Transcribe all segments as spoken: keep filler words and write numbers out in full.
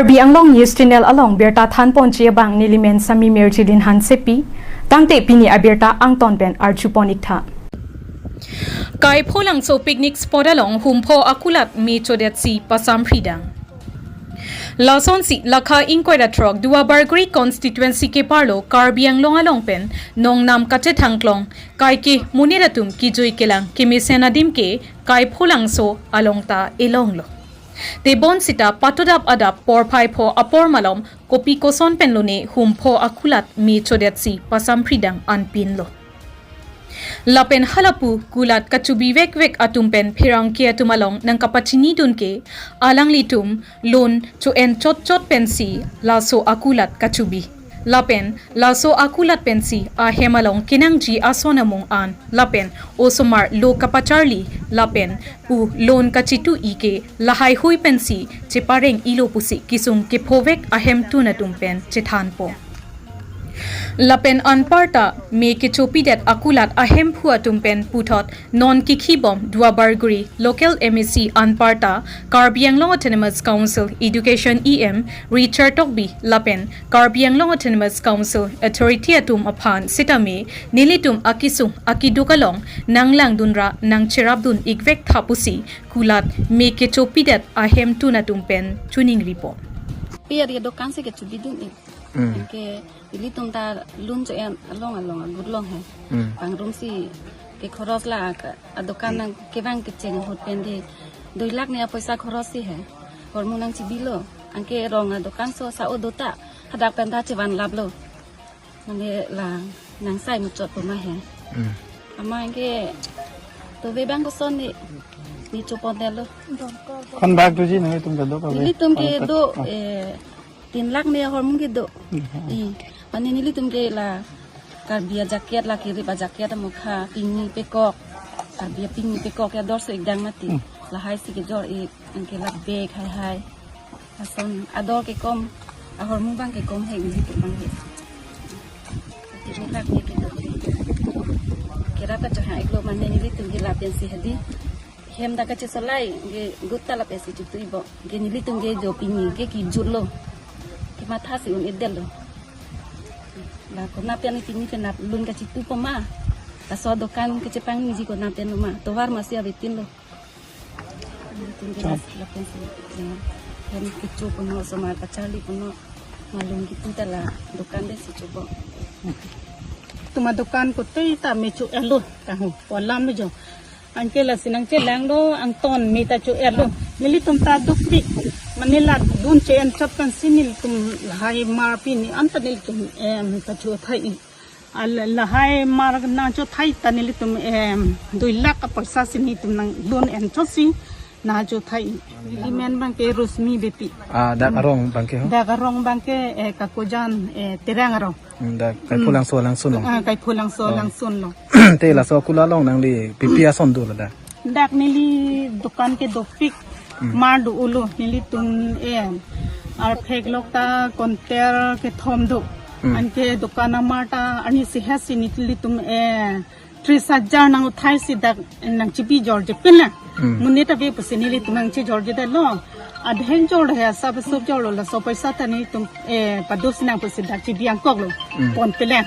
Karbi Anglong News Channel along birta thanponji abang nelimen Sami Mirjilin Hansepi, tangte pini abirta angton pen arjupon iktha. Kaiphulangso picnic spot along humpho akulat me chodetsi pasampridang. Lasonsi lakha ingkoi ra throk Duarbagori constituency keparlo Karbi Anglong along pen nongnam kachethangklong kaike monit atum kejui kelang kemesen adim ke Kaiphulangso along ta elonglo. Tebonsita patudap adap porphai pho apor malom kopi koson pen lone humpho akulat me chodetsi pasampridang anpinlo. Lapen halapu kulat kachubi vekvek atum pen pherangke atum along nangkapachinidun ke alanglitum lun cho-en chotchot pensi laso akulat kachubi. Lapen laso akulat pensi ahem along kenangji ason amung an lapen osomar lo kapacharli lapen pu lun kachitu-i ke lahai hui pensi chepareng ilo pusi kesung kephovek ahemtun atum pen chethanpo. Lapen anparta me kechopidet akulat ahemphu atum pen puthot non kikhibom Duarbagori local M A C anparta Karbi Anglong Autonomous Council Education E M Richard Tokbi lapen Karbi Anglong Autonomous Council Authority atum aphan sitame nelitum akesung akeduk along nanglangdunra nangcherapdun ikvek tha pusi kulat me kechopidet ahemtun atum pen choningripo. Pi ari dokan si kechobidun ik. Hmm. Ke ilitum ta lun cho-en along along agut long he. Hmm. Pangrumsi ke khoros la ka adokan nang kevang kecheng ahut pen di dui lakh ni apoisa khoros si he. Hormu nangchibilo. Anke rong adokan so sa-o dota hadak pen ta chevanlaplo. Mane la nangsai muchot puma he. Hmm. Amat anke tove bang koson ni, ni chopontelo. Kon bak tuji nangtum kedo pa be? Nelitum kedo, eh, tin lakh ni ahormu kedo. Hmm. I, mane nelitum ke la Karbi ajaket la kerip ajaket amokha pini pekok. Karbi pini pekok ya dor so ikdang mati. Hmm. Lahai si kejor ik, anke la bag hai hai. Lason ador kekom, ahormu bang kekom he, nelitum bang he. Tin lakh ni kedo. Kerap kachehang iklo mane nelitum ke lapen si hedi. Hem dak kachesolai, ke gutta lapen si chutu ibo. Ke nelitum ke jo pini ke kijutlo. Kematha si un-edetlo. La konat pen ni pini penap lun kachitu poma. Laso dokan kechepangji konat pen lo ma. Tovar masi abetin lo. Nelitum ke las lapen si, eh, hem kecho pono, osomar pacharli pono, malum kitu ta la dokan de si chopo. Tuma dokan kotei ta me cho-etlo, kaho, polam me jo. Anke lasi nangchelanglo, angton me ta cho-etlo. Nelitum ta dukpik, mane la dun cho-en chot pensi nelitum lahai mar pini anta nelitum, em, kachothai. Al-, lahai mar nangchothai ta nelitum, em, dui lakh apoisa si nelitum nang lun en chotsi nangchothai. Nelimen bang ke Rosmi Beypi. Ah, dak arong bang ke ho? Dak arong bang ke, eh, Kakojan, eh, Terang arong. Hmm, dak Kaiphulangso alangsun lo. Ah, Kaiphulangso alangsun lo. Te laso akulat along nangli pipi ason do ladak? Dak neli dokan ke dopik. Hmm. Mar do-olo nelitum, eh, arphek lok ta konter kethom do. Hmm. Anke dokan amar ta arni si hesi nelitum, eh, tris hajar nang uthai si dak nangchibi jorje pinlang. Hmm. Monit ave pusi nelitum nangchejorjedetlo. Adheng jor he asa besup jorlo laso apoisa ta nelitum, eh, pados nang pusi dak chibi angkoklo. Hmm. Pon pinlang.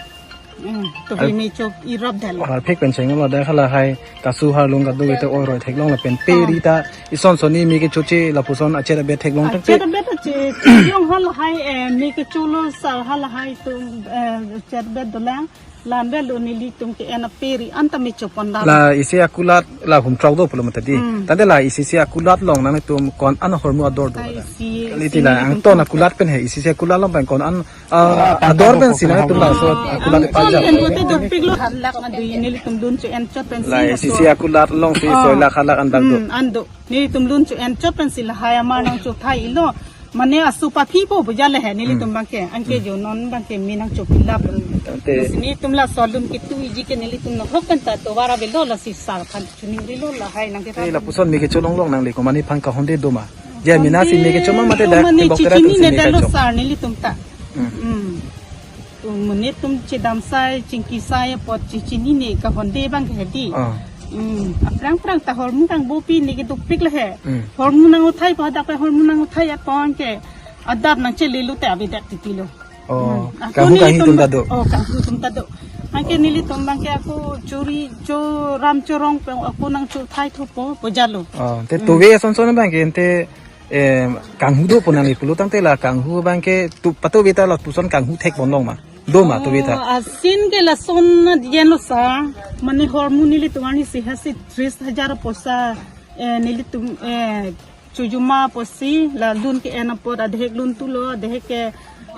Hmm, to, ah, hi me cho-irap detlo. Arphek pen cheng lo dak halahai kasu harlung kado kete oroi theklong lapen peri ta ison soni me kechoche lapuson achet abet theklong thekte. Achet abet ache, cheyong halahai, eh, me kecholo sar halahai tum, eh, achet abet dolang. Lan abet lo nelitum ke-en aperi anta me chopon dam. La isi akulat la hum throk do pulo mati di. Hmm. Tangte la isi si akulat along nangtum ko-an ahormu ador do. Ai la. Si, kali si ti la nelitum angton ta akulat pen he isi si akulat along pen ko-an Ah, ador pen si nangtum laso akulat pajak. Angton pen bote dopiklo, halak adu nelitum lun cho-en chot pen si la laso. Isi si akulat along si, ah, soi lakh halak an dak do. Hmm, an do. Nelitum lun cho-en chot pen si lahai amar nangchothai-ilo. Mane asu papi po bujale he nelitum, hmm, bang ke. Anke, hmm, jo non bang ke me nangchopilap. Tangte. Lasi nelitum laso lun kitu-iji ke nelitum nahok pen ta tovar avelo lasi sar aphan choningrilo lahai nangke. Te lapuson me kecho longlong nangli komat aphan kahonde do ma? Je mina si me kecho ma mate dak mane tebok tera chinine si me detlo kecho. Sar nelitum ta. Hmm. Hmm. Tum monit atum chedamsai, chingkisai apot chi-, chinine kahonde bang ke di. Ah. Hmm. Aphrang phrang ta hormu kangbopi ne ke dopik le he. Hmm. Hormu nanguthai pa dak pe hormu nanguthai apon ke. Adap nangchelelo te avedet titilo. Oh, hmm, ako kanghu nelitum kanghi atum ta do. Oh, kanghu atum ta do. Anke nelitum abangke ako chori choram chorong pen ako nangchothai thupo pojalo. Oh, te hmm, tove asonson abangke te, eh, kanghu dopo nangli pulo tangte la kanghu abangke tu patove ta lapuson kanghu thekponlong ma. Do ma tove ta. Oh, asin ke lason na diyan lo sa. Mane hormu nelitum arni si hasi tris hajar poisa, eh, nelitum, eh, chojoma pusi la lun ke-en apot adhek lun thulo, adhek ke,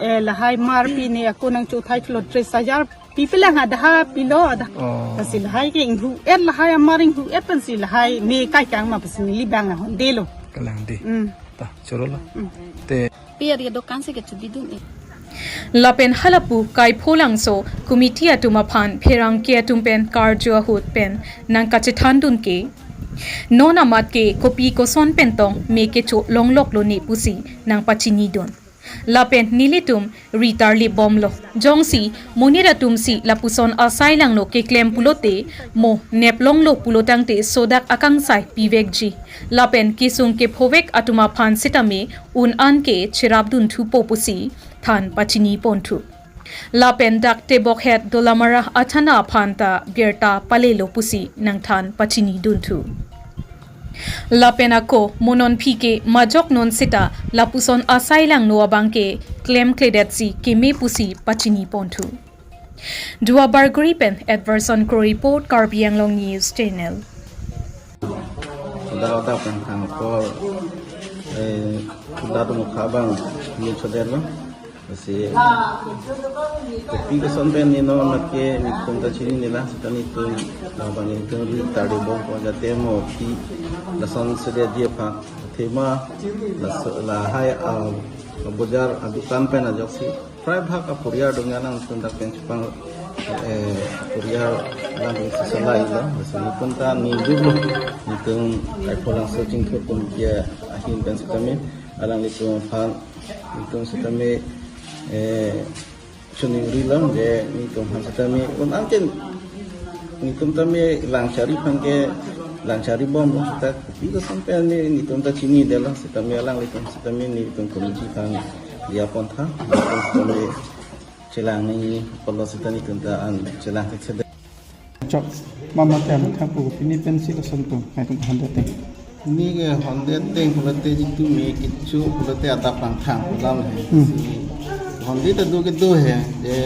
eh, lahai mar pi ne ako nangchothai thulo tris hajar pi pelang ada ha pilo ada. Oh. Lasi lahai ke inghu-et lahai amar inghu-et pensi lahai me kai kang ma pensi neli abang ahondelo. Kalang di. Hmm. Ta, choro lo. Hmm. Te. Pi ari dokan si kechobidun e. Lapen halapu Kaipholangso committee atum aphan pherangke atum pen karju ahut pen nangkachethandun ke non amat ke kopi koson pen tong me kecho longloklo ne pusi nangpachinidun. Lapen nelitum ri tarlip bomlo. Jongsi monit atum si lapuson asai langno keklem pulote mo neplonglo pulo tangte sodak akangsai pivekji. Lapen kesung kephovek atum aphan sitame un-an ke cherapdun thupo pusi than pachiniponthu. Lapen dak Tebokhet Dolamara athana aphan ta birta palelo pusi nangthan pachinidunthu. Lapen ako mo non aphi ke majok non sita lapuson asai langno abangke klemkledet si keme pusi pachiniponthu. Duar Bagori pen Edverson Kro report, Karbi Anglong News Channel. Udah udah kan hang ko eh udah tu muka bang ni saudara. Lasi kopi koson pen ni non amat ke nelitum ta chinine la, seta nelitum, ah, bang nelitum ri tarlip bompo jate mo pi lason sedia dia pa tema la so-, lahai, ah, bojar, ah, dukan pen ajoksi prai bhag aporiyal dong alang nelitum dak pen chepang, eh, aporiyal alang pen seselai lo, lasi nelitum ta ningduk lo, nelitum Kaipholangso Chingthur atum ke ahin pen sitame alanglitum aphan nelitum sitame, eh, choningri lo, je nelitum aphan sitame un-an ke nelitum tame lang chari aphan ke lang chari bomlo, seta kopi koson pen ni nelitum ta chinidetlo, sitame alanglitum sitame nelitum committee aphan diya pontha, nelitum sitame chelang nangji apotlo seta nelitum ta an chelang thekthedet. Chok, mama te amatha pu pini pensi lason atum, nelitum hande ateng. Pini ke hande ateng pulote jitu me kecho pulote adap rangthang pulam he. Hmm. Si hande ta do kedo he, je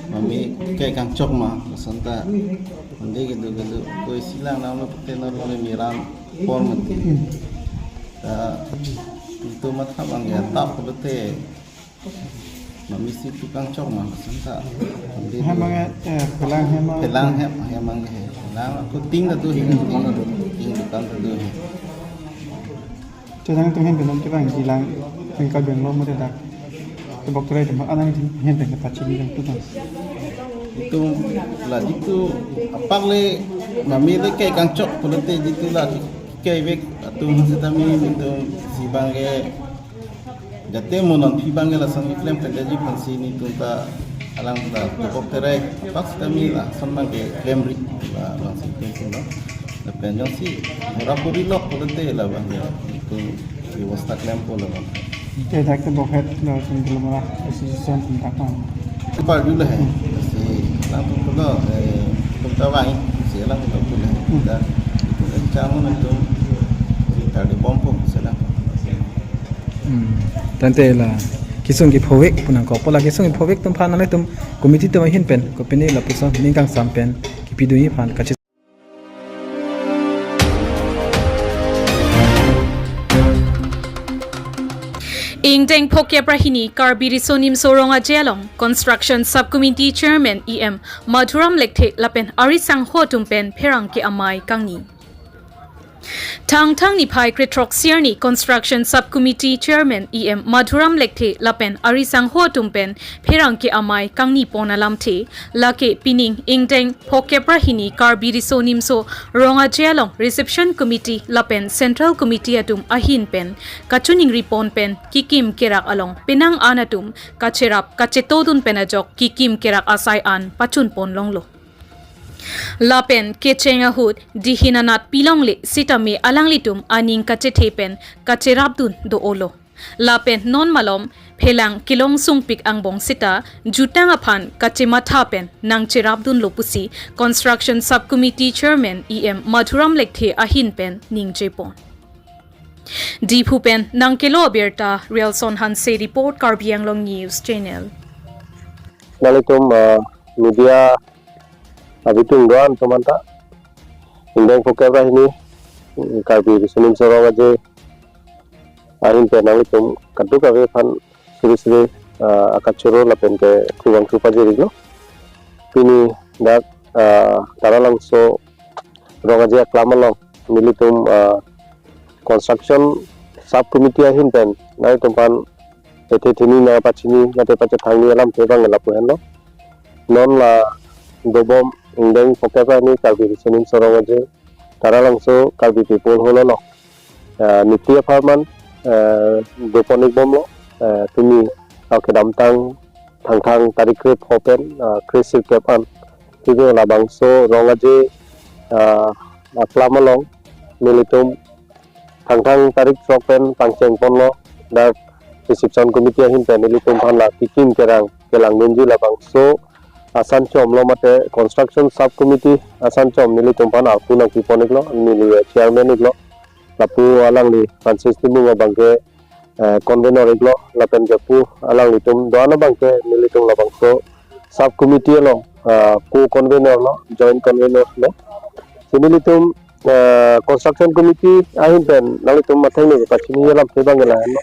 mame ke kangchok ma, lason ta hande kedo kedo. Koi silang nam lo pute nor lo me ran por mati. Hmm. Ta itu matha bang ya tap pulote. Mami si tukang chok ma, santa. Hem mang, eh, phelang hem mang. Phelang hem, hem mang he. Phelang ako tin ta do he, tin ta do, tin dukan ta do he. Chedang tum hem pen non kevang, jilang, pen ka beng lo mo te dak. Tebok terai tum, anang hem pen kepachini lang tu bang. Itu la jitu apak le, mami le ke kangchok pulote jitu la ke vek atum sitame itu si bang ke jate mo non aphi bang ke lason keklemkledetji aphansi nelitum ta alang ta tebok terai apak sitame lason bang keklemri la bang si klem lo. Lapen jongsi mura puri lok pulote la bang ke nelitum bebosta klempo la bang. Te dak Tebokhet Dolamara Association atum ta kang. Kepar dulu he. Si alang pulo, eh, atum ta vang, si alang pulo pulo. Hmm. Ta, pulo chang nelitum ri tarlip bompo si alang. Hmm. Tangte la kesung kephovek pu nangkokpo, la kesung kephovek atum aphan nanglitum committee atum ahin pen kopine lapuson ning kangsam pen kepidunji aphan kachet. Ingdeng phokep ra hini Karbi Riso Nimso Rong Aje along Construction Sub Committee Chairman E M Madhuram Lekthe lapen ari sangho atum pen pherangke amei kangni. Thangthang niphai krethrok sirni Construction Sub Committee Chairman E M Madhuram Lekthe lapen ari sangho atum pen pherangke amei kangni pon alamthe, lake pining ingdeng phokep ra hini Karbi Riso Nimso Rong Aje along Reception Committee lapen Central Committee atum ahin pen kachiningri pon pen kikim kerak along penang an atum kacherap kachetodun pen ajok kikim kerak asai an pachun pon longlo. Lapen kecheng ahut dihin anat pilongle sitame alanglitum aning kachethe pen kacherapdun do-olo. Lapen non malom phelang kelong sungpik angbong seta jutang aphan kachematha pen nangcherapdunlo pusi Construction Sub Committee Chairman E M Madhuram Lekthe ahin pen ningjepon. Diphu pen nangkelo abirta Rialson Hanse report, Karbi Anglong News Channel. Nanglitum, ah, media abitung doan tumanta. Ingdeng phokep ra hini, mm, Karbi Riso Nimso Rong Aje ahin pen nanglitum kadokave aphan suri suri, ah, akachoro lapen ke kuvang thu pajirlo. Pini dak, ah, Taralangso Rong Aje aklam along nelitum, ah, Construction Sub Committee ahin pen nanglitum aphan ethe theni nangpachini mate pachethangni alamthe abang lapu henlo. Non la dobom ingdeng phokep ra hini Karbi Riso Nimso Rong Aje Taralangso Karbi People Hall along, ah, niti apharman, ah, dopon-ik bomlo, ah, pini kedamtang Thangthang tarik krepho pen, ah, kresirkep an. Tumi labangso Rong Aje, ah, aklam along nelitum Thangthang tarik throk pen pangcheng ponlo, dak Reception Committee ahin pen nelitum aphan la kekim kerang kelangdunji labangso asan chomlo mate Construction Sub Committee asan chom nelitum aphan arpu nangpipon-iklo, neli chairman iklo. Lapu alangli Francis Timung abang ke, eh, convener iklo, lapen ke pu alanglitum doan abang ke nelitum labangso Sub Committee along, ah, co-convener lo, joint convener lo. Si nelitum, ah, Construction Committee ahin pen nanglitum athengno pachini alamthe abang lahenlo.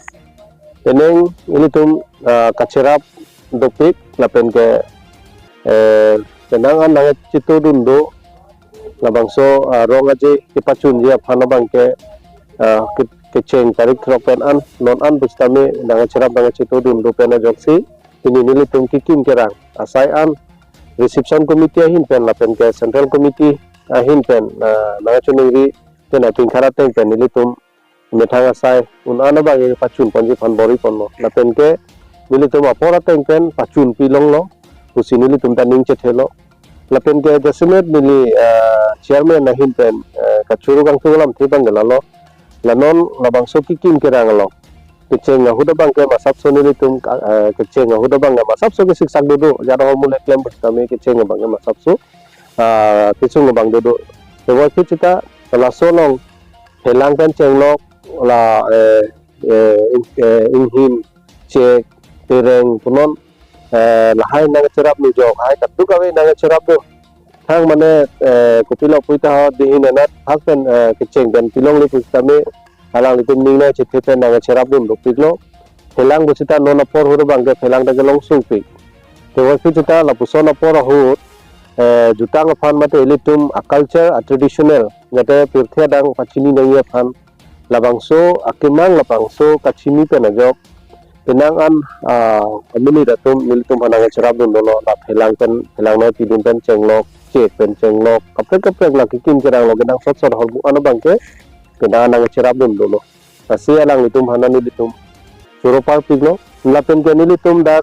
Penang ilitum, ah, kacherap dopik lapen ke, eh, penang an nangchetodun do labangso, ah, Rong Aje kepachunji aphan abang ke, ah, ke-, kecheng tarik throk pen an non an pusitame nangcherap nangchetodun do pen ajoksi pini nelitum kekim kerang asai an Reception Committee ahin pen lapen ke Central Committee ahin pen, ah, nangchiningri pen apingkhar ateng pen nelitum methang asai un an abang pachun ponji aphan bor-i ponlo. Lapen ke nelitum apor ateng pen pachunpi longlo pusi nelitum ta ning chethelo. Lapen ke jasemet neli, eh, chairman ahin pen, eh, kachoro kangtung alamthe abang lalo. La non labangso kekim kerang along kecheng ahut abang ke masapso nelitum, eh, kecheng ahut abang ke masapso kesiksak dodo. Jara hormu le klem pusitame kecheng abang ke masapso, ah, kesung abang dodo. Teboi phit seta laso along phelang pen chenglok la, eh, eh, ing-, eh, inghim, chek, pereng punon, eh, lahai nangcherap nujok, hai kadokave nangcherap do. Thang mane, eh, kopilo puita ha dihin anat hak pen, eh, kecheng pen pilongle pusitame alanglitum ning nangchethe pen nangcherapdun dopiklo. Phelang pusita non apor ahut abang ke phelang ta kelong sungpik. Teboi phit seta lapuson apor ahut, eh, jutang aphan mate ilitum a-culture, a-traditional mate pirthe adang pachini nangji aphan labangso akemang labangso kachini pen ajok penang an, ah, amonit atum nelitum aphan nangcherapdun dolo, la phelang pen, phelang noi pidun pen chenglok, chek pen chenglok, kaprek kaprek la kekim kerang lo kenangsot sot hormu an abang ke penang an nangcherapdun dolo. Lasi alanglitum aphan nelitum choro parpiklo, lapen ke nelitum dak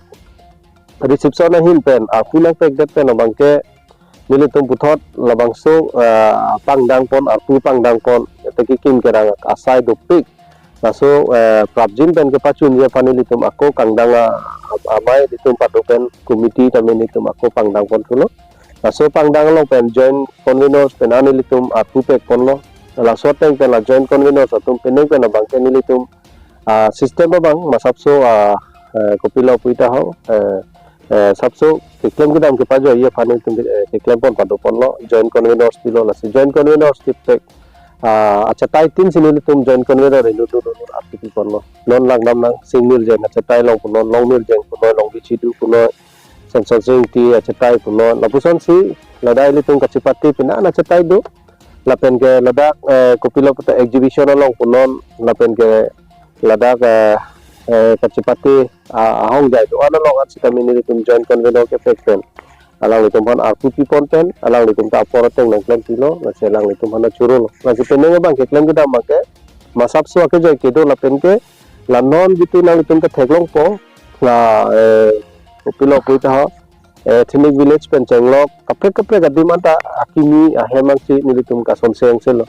reception ahin pen arpu nangpekdet pen abang ke nelitum puthot labangso, ah, pangdang pon, arpu pangdang pon, ete kekim kerang asai dopik. Laso, eh, prapjin pen kepachunji aphan nelitum ako kangdang a-, amei nelitum pado pen committee tame nelitum ako pangdang pon thulo. Laso pangdang along pen joint conveners pen an nelitum arpu pek ponlo. Laso ateng pen la joint conveners atum penang pen abang ke nelitum, ah, system abang masapso, ah, eh, kopilo puita ho, eh, eh, sapso keklem kedam kepajoiji aphan nelitum, eh, keklem pon pado ponlo, joint conveners pilo, lasi joint conveners tipek, ah, achatai tin si nelitum joint convener inut dun dun arpu pi ponlo. Non langdam nang Sing Mirjeng achatai along punon, Long Mirjeng punon, Long Bichidu punon, Samson Singti achatai punon. Lapuson si ladak ilitum kachepate penang achatai do. Lapen ke ladak, eh, kopilo puta exhibition along punon, lapen ke ladak, eh, eh, kachepate, ah, ahongjai do-an along an sitame nelitum joint convenor kepek pen alanglitum aphan arpu pipon pen alanglitum ta apor ateng nangklempilo, lasi alanglitum aphan chorolo. Lasi penang abang keklem kedam abang ke masapso akejoi kedo lapen ke la non jitu nanglitum ketheklongpo la, eh, kopilo puita ho, eh, Ethnic Village pen chenglok kaprek kaprek adim anta akimi ahem ansi nelitum kasonseng selo.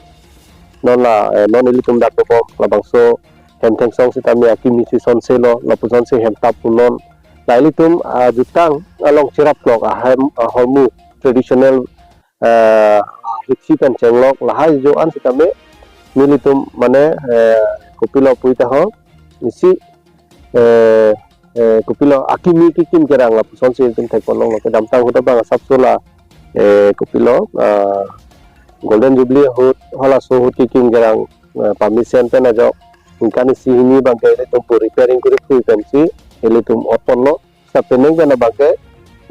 Non la, eh, non ilitum dak dobom labangso hem thengsong sitame akimi si sonselo, lapusonsi hem tap punon. La ilitum ajutang along cherap klok ahem ahormu traditional, eh, ahitsi pen chenglok lahai jo-an sitame nelitum mane, eh, kopilo puita ho isi, eh, eh, kopilo akimi kekim kerang lapusonsi ilitum thekponlonglo. Kedamtang ahut abang asapso la, eh, kopilo, ah, Golden Jubilee ahut halaso ahut kekim kerang, eh, pamesen pen ajok ningkan isi hini abangke ilitum pu repairing kuri kuri pensi ilitum otponlo. Sa penang pen abangke,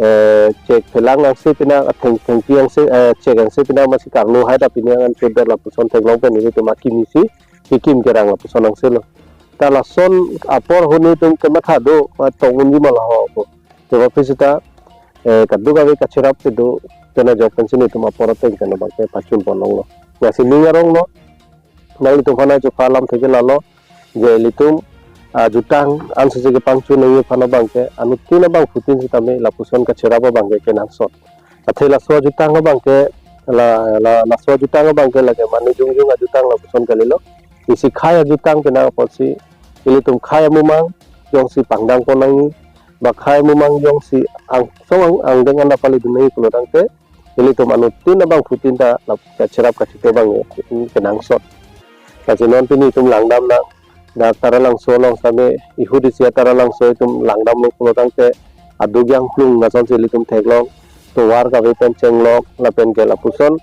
eh, chek phelang angse penang, atheng thengpi angse, eh, chek angse penang masi karlo hai ta pini angan sudah lapuson theklong pen ilitum akimi si kekim kerang lapuson angselo. Ta lason apor ahut nelitum kematha do, ma tong unji ma laho ko. Tebaphi seta, eh, kadokave kacherap kedo pen ajok pensi nelitum apor ateng pen abangke pachunponlonglo. Lasi ning aronglo, nanglitum aphan ajo palam theke lalo, je ilitum, ah, jutang ansose kepangchun nangji aphan abangke anuttin abangphutin sitame lapuson kacherap abangke kenangsot. Athe laso ajutang abangke la, la, laso ajutang abangke lake mane jongjong ajutang lapuson kalilo. Isi khei ajutang penang apotsi ilitum khei amumang jongsi pangdangpon nangji, ba khei amumang jongsi angsong ang, angdeng an ta palidun nangji pulo tangte ilitum anuttin abangphutin ta la kacherap kachito abang kenangsot. Lasi non pini itum langdam nang. Dak Taralangso along sitame ihut isi Taralangso itum langdamlo pulo tangte aduk jangplung asonsi ilitum theklong. Tovar kave pen chenglok lapen ke lapuson,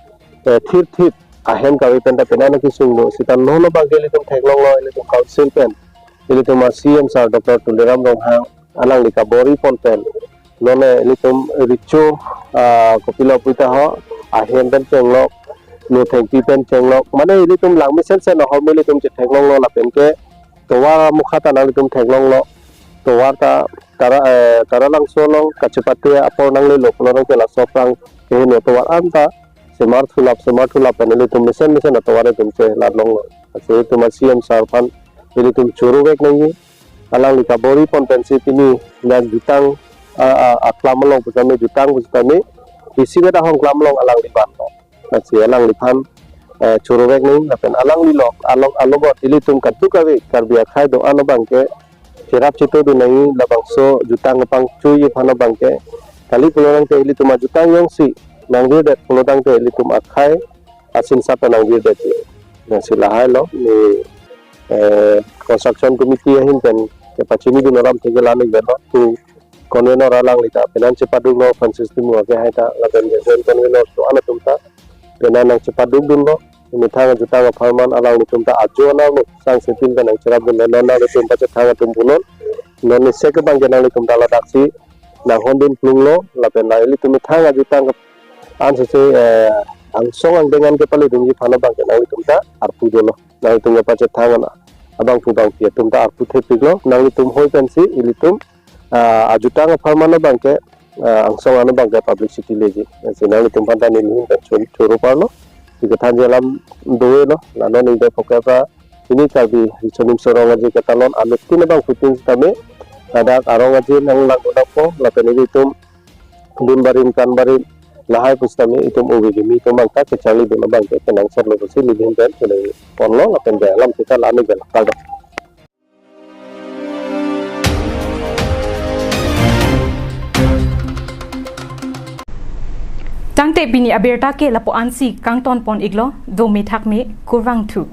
eh, thirthip ahem kave pen ta penang kesung do. Seta non abangke ilitum theklonglo, ilitum council pen, ilitum a-C M sir Doctor Tuliram Ronghang alangli kabor-i pon pen, nonke ilitum recho, ah, kopilo puita ho, ahem pen chenglok, nu thengpi pen chenglok, mane ilitum langmesen sen ahormu ilitum chetheklonglo lapen ke tovar amukha ta nanglitum theklonglo. Tovar ta Tara, eh, Taralangso along kachepate apor nanglelo pulo tangte laso aphrang keheno tovar anta semar thulap, semar thulap pen ilitum mesen mesen atovar itum chelat longlo. Lasi itum a-C M sir aphan ilitum choro vek nangji. Alangli kabor-i pon pensi pini dak jutang, ah, ah, aklam along pusitame, jutang pusitame isi beta hong klam along alangli vanlo. Lasi alangliphan, eh, choro vek nangji lapen alangli lok along alogot ilitum kadokave Karbi akhei do-an abangke cherap chitodun nangji, labangso jutang kepangchunji aphan abangke. Kali pulo tangte ilitum ajutang jongsi nangvirdet pulo tangte ilitum akhei asin sat ta nangvirdet. Lasi lahailo ni, eh, construction committee ahin pen kepachinidun alam theke la ningvelo, pu convenor alangli ta penang chepaduklo, Francis Timung ake hai ta lapen ke joint convenor do-an atum ta penang nangchepadukdunlo. Methang ajutang apharman alanglitum ta ajo anarlo sangsetin pen nangcherapdunlo, non nanglitum pachethang atum punon. Non nisek abangke nanglitum ta ladaksi nanghondun plunglo lapen la ilitum methang ajutang ansose, eh, angsong angdeng an kepalidunji aphan abangke nanglitum ta arpu dolo. Nanglitum kepachethang an abangphu bangphi atum ta arpu thepiklo. Nanglitum hoi pensi ilitum, ah, ajutang apharman abangke, ah, angsong an abangke publicity leji. Lasi nanglitum aphan ta nelihin pen choro parlo. Isi kethanji alam dovelo. La non ingde pokra pini Karbi Riso Nimso Rong Aje ketalon anuttin abangphutin sitame ladak arong aje nanglang unangpo lapen ilitum dun barim kan barim lahai pusitame itum ove kimi itum abang ta kecharlidun abangke kenangsotlo pusi nelihin pen choro ponlo lapen ke alam kita la ningvelo, kardom. Tangte pini abirta ke lapu-ansi kangton pon iklo, do methak me, kurvangthu.